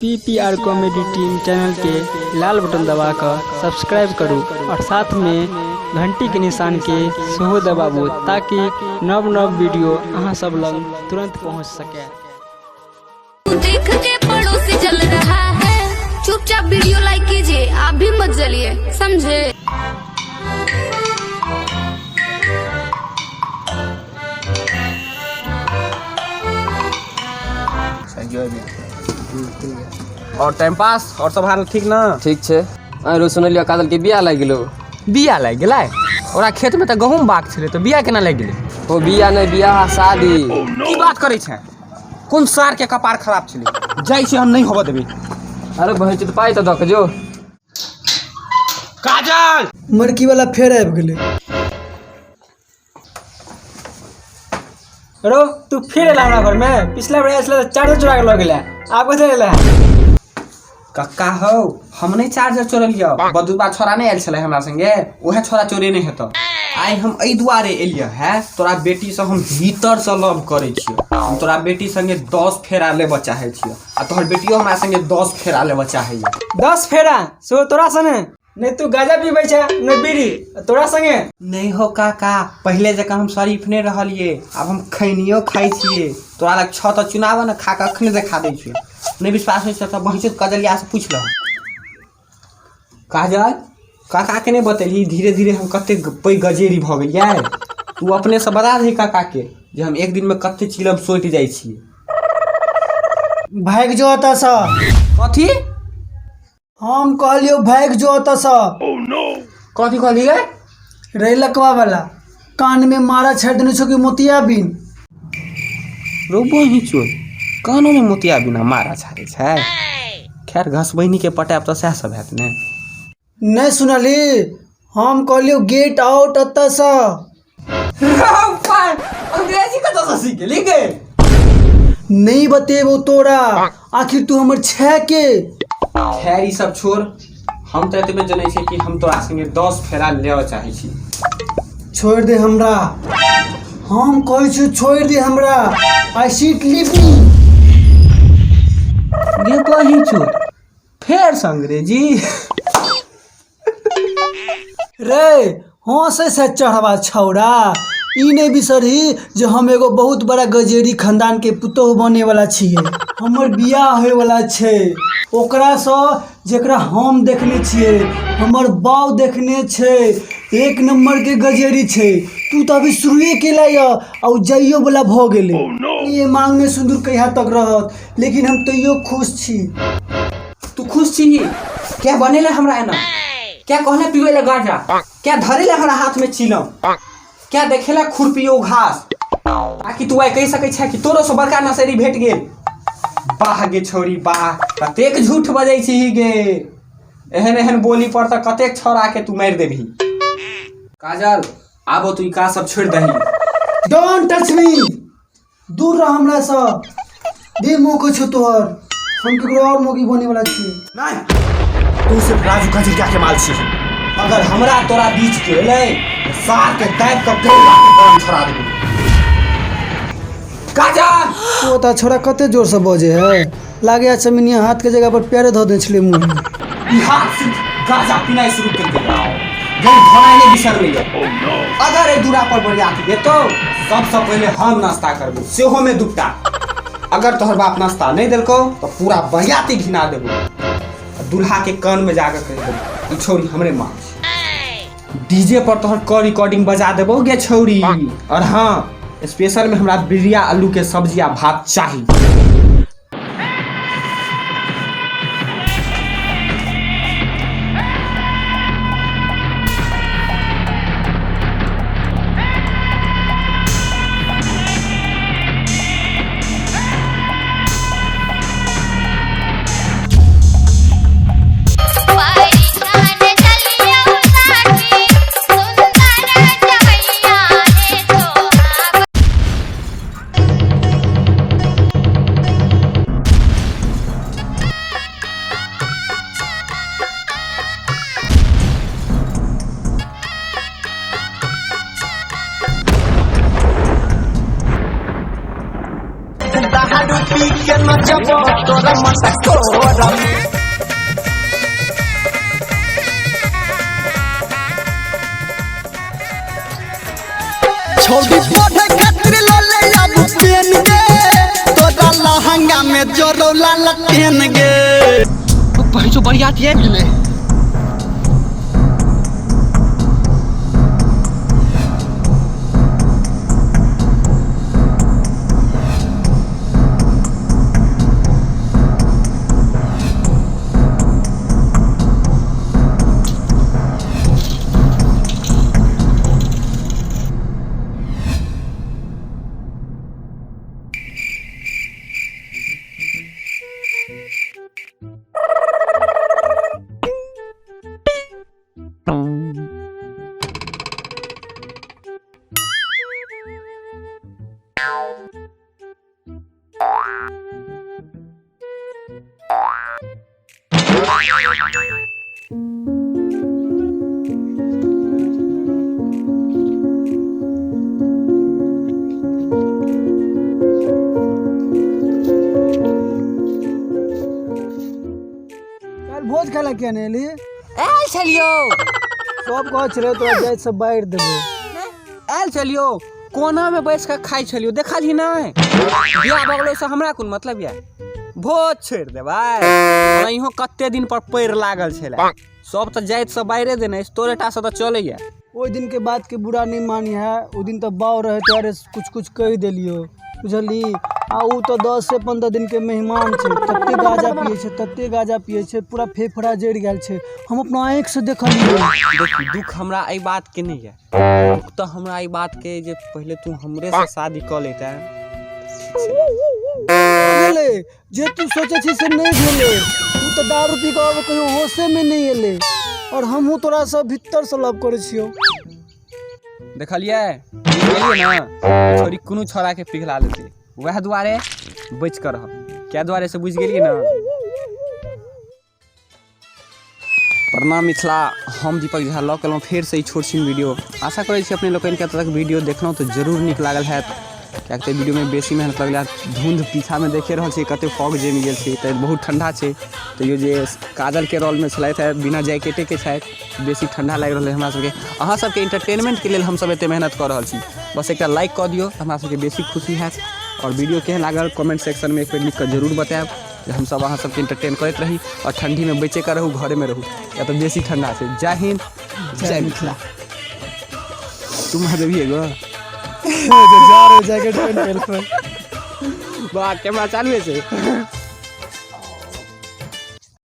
PPR comedy team channel के लाल button दबा कऽ सब्सक्राइब करू और साथ में घंटी के निशान के सेहो दबाबू ताकि नव नव वीडियो अहाँ सब लग तुरंत पहुंच सके। देख के पड़ोसी जल रहा है। चुपचाप वीडियो लाइक कीजिए, आप भी मत जलिए, समझे? और टाइम पास और सब हाल ठीक ना? ठीक छै। आरो सुनलियो काजल के बियाह लागि गेलो। बियाह लागि गेलै? ओकरा खेत में तऽ गहूम बाग छलै तऽ बियाह केना लागि गेलै? ओ बियाह नहि, बियाह शादी। की बात करै छै? कोन सार के कपार खराब छलै? जाइ छी हम, नहि होबऽ देबै। अरे बहन तऽ पाइ तऽ दऽ के जो। काजल मरकी वाला फेर आबि गेलै। रो तू फिर एला हमरा घर में? पिछला बेर आयल छला तऽ चार्जर चोरा के लऽ गेला, आब कथी एला? कक्का हौ, हम नहि चार्जर चोरलियौ। बदुआ छोरा नहि आयल छलै हमरा संगे, उएह छोरा चोरे नहि हेतौ। आइ हम एहि दुआरे एलियै है, तोरा बेटीसँ हम भीतरसँ लव करै छियौ। हम तोरा बेटी संगे 10 फेरा लेबऽ चाहै छियौ आ तोहर बेटियो हमरा संगे 10 फेरा लेबऽ चाहैया। 10 फेरा सेहो तोरा संगे? नहि तू गाजा पीबै छै नहि बीड़ी, आ तोरा संगे? नहि हो काका, पहिले जकाँ हम शरीफ नहि रहलियै, आब हम खैनियो खाइ छियै। तोरा लग छह तऽ चुनाव ने खा कऽ अखने देखा दै छियौ। नहि विश्वास होइ छै तऽ बहिंचो कजलियासँ पूछि लह। काजल, काकाके नहि बतेलही धीरे धीरे हम कतेक पैघ गजेरी भऽ गेलियै। तू अपनेसँ बता दही काकाके जे हम एक दिनमे कते चिलम सोटि जाइ छियै। भागि जो एतऽसँ। कथी? हम कहलियौ भागि जो एतऽसँ। कथी कहलियै? रे लकवा वाला, कान में मारा छाड़ि देने छौ कि मोतिया बिन? रो बही चोर, कानोमे मोतिया बिना मारा छाड़ै छै? खैर, घसबैनी के पटायब तऽ सएह सब हैत ने। नहि सुनलही? हम कहलियौ गेट आउट एतऽसँ। अंग्रेजी कतऽसँ सीख गेली गे? नहि बतेबौ तोरा, आखिर तू हमर छै के? खैर, ई सब छोड़, हम तऽ एतबे जनै छियै कि हम तोरा संगे 10 फेरा लेबऽ चाहै छी। छोड़ि दे हमरा, हम कहै छी छोड़ि दे हमरा। I seat leave me. गे कही छोड़, फेरसँ अंग्रेजी। रे हंसै से चढ़वा छौड़ा, ई नहि बिसरही जे हम एगो बहुत बड़ा गजेरी खानदान के पुतोहु बने वाला छियै। हमर बियाह होय वाला छै ओकरासँ जेकरा हम देखने छियै, हमर बाउ देखने छै। एक नंबर के गजेरी छै। तू तऽ अभी शुरुए केला यऽ आ ओ जाइयो वाला भऽ गेलै। ये मांगने सिन्दूर कहिया तक रहत, लेकिन हम तैयो खुश छी। तू खुश छी? क्या बनेले हमरा एना? क्या कहले पीवे ले गांजा? क्या धरेले हमरा हाथ में चिलम? क्या देखेला खुरपियो घास? ताकि तू आइ कहि सकै छै कि तोरो से बड़का नशेरी भेट गेल। वाह गे छौरी वाह, कतेक झूठ बजै छी गे। एहन एहन बोली पर तऽ कतेक छौड़ा के तू मारि देबही। काजल, आबो तू ई काज सब छोड़ि दही। Don't touch me, दूर रह हमरा सँ। दे मुँह छौ तोहर, हम केकरो और मौगी बने वाला छी। नहीं, तू सिर्फ राजू खजूरिया के माल छी। अगर हमरा तोरा बीच के एलै तऽ सार के दाबि कऽ गौरा के गरम छोड़ा देबी। काजल, ओ तऽ छोरा कते जोर से बजे है, लागे है चमिनिया हाथ के जगह पर प्यारे धऽ देने छलै मुँह में। ई हाथ सिर्फ गाजा पीनाइ शुरू कर देलक, गई धोनाइ नहि बिसरलै। अगर एहि दूरा पर बरियात जेतौ, सबसँ पहिले हम नाश्ता करबो, सेहो में दूटा। अगर तोहर बाप नाश्ता नहि देलकौ तऽ पूरा बरियाती घिना देबो आ दूल्हा के कान में जाके कहि देबो ई छौरी हमरे माँ छी। डीजे पर तोहर क रिकॉर्डिंग बजा देबो गे छौरी। और हाँ, स्पेशल में हमरा बिरिया आलू के सब्जी आ भात चाही। नचबो तोरा मटकोरा में। छोड़ी पढ़े खातिर लले अब पेन गे, तोरा लहंगा में जोरौला लटेन गे। बहिजो बरियात आबि गेलै। काल्हि भोज खाय लए किया नहि एली? आयल छलियौ। सब कहै छलै तोरा जाइत से बारि देबै। आयल छलियौ, कोनामे बैस कऽ खाइ छलियौ, देखलही नहि? बियाह भऽ गेलै से हमरा कोन मतलब यऽ? भोज छोड़ि देबै? इहो कते दिन पर पैर लागल छलै। सब तऽ जाइत से बाहरे देने अछि, तोरे टा से तऽ चलैया। ओहि दिनके बातके बुरा नहि मानी है, ओहि दिन तऽ बाउ रहै तोरे कुछ कुछ कहि देलियौ, बुझली? आ ओ तऽ 10 से 15 दिनके मेहमान छै, तते गाजा पियै छै, तते गाजा पियै छै, पूरा फेफड़ा जरि गेल छै, हम अपना आँखिसँ देखलियै। देखी, दुख हमरा एहि बातके नहि यऽ, दुख तऽ हमरा एहि बातके जे पहिले तू हमरेसँ शादी कऽ लेते। भेलै जे तू सोचै छी से नहि भेलै। तू तऽ दारू पी कऽ आब कहियो होशेमे नहि एलै, आओर हमहूँ तोरासँ भीतरसँ लव करै छियौ। देखलियै, बुझि गेलियै ने, छोरी कोनो छौड़ाके पिघला लेतै, वएह दुआरे बचि कऽ रहब। क्या दुआरे से बुझि गेलियै ने? प्रणाम मिथिला, हम दीपक झा लऽ कऽ एलहुँ फेरसँ ई छोट छिन वीडियो। आशा करै छी अपने लोकनिके एतऽ तक वीडियो देखलहुँ तऽ जरूर नीक लागल हैत, किएक तऽ वीडियोमे बेसी मेहनत लगलै। धुंध पीछामे देखे रहल छी, कते फॉग जमि गेल छै, तऽ बहुत ठंडा छै। तैयो जे काजलके रोलमे छलथि हे, बिना जैकेटेके छथि, बेसी ठंडा लागि रहल है हमरा सबके। अहाँ सबके एंटरटेनमेंटके लेल हमसब एते मेहनत कऽ रहल छी। बस एकटा लाइक कऽ दियौ, हमरा सबके बेसी खुशी हैत। आओर वीडियो केहन लागल कमेंट सेक्शनमे एक बेर लिख कऽ जरूर बतायब, जे हमसब अहाँ सबके एंटरटेन करैत रही। आओर ठंडीमे बचे कऽ रहू, घरेमे रहू, या तऽ बेसी ठंडा छै। जय हिंद, जय मिथिला। तुम देबही एगो जा रे, जैकेट पहिन। वाह, कैमरा चालू छै।